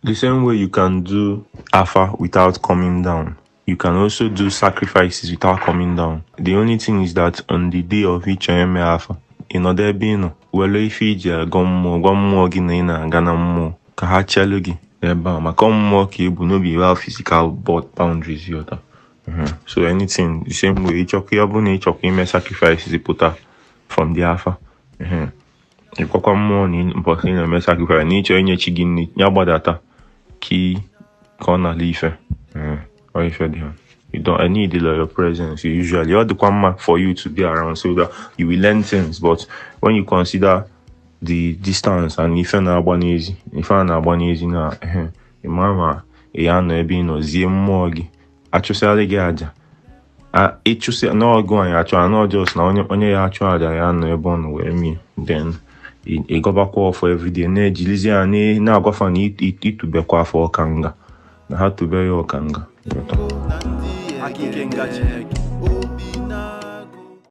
The same way you can do afa without coming down, you can also do sacrifices without coming down. The only thing is that on the day of ịchọ ime afa, ị nọdụ ebe ị nọ, were ife iji agọ mmụọ, gwa mmụọ gị na ị na-aga na mmụọ ka ha chelu gị ebe a, maka mmụọ ka ị bụ n'obi well physical boundaries yọta. So anything, the same way ịchọkwa, ọ bụrụ na ịchọkwa ime sacrifices, pụta from the afa. Ịkwakwa mmụọ na mbọsị ị na-eme sacrifice na ịchọ inye chi gị nri, ya gbadata ka ọ nala ife. Ọ ife dị ha. You don't, I need your presence usually. Ọ dịkwa mma for you to be around so that you will learn things, but when you consider the distance and ife na-agba n'ezi, ife a na-agba n'ezi na ị mara ma ị ya nọ ebe ị nọ zie mmụọ gị achụsịarị gị aja, ịchụsị n'ọgụ anyị achụ anọ, just na onye ya achụ aja ya nọ ebe ọ nọ wee mie, then ịgọbakwa ọfọ everyday, na-ejilizi ya na-agwafa na itubekwa afọ ọkanga na ha tube ya ọkanga. Aka ike nga Chineke.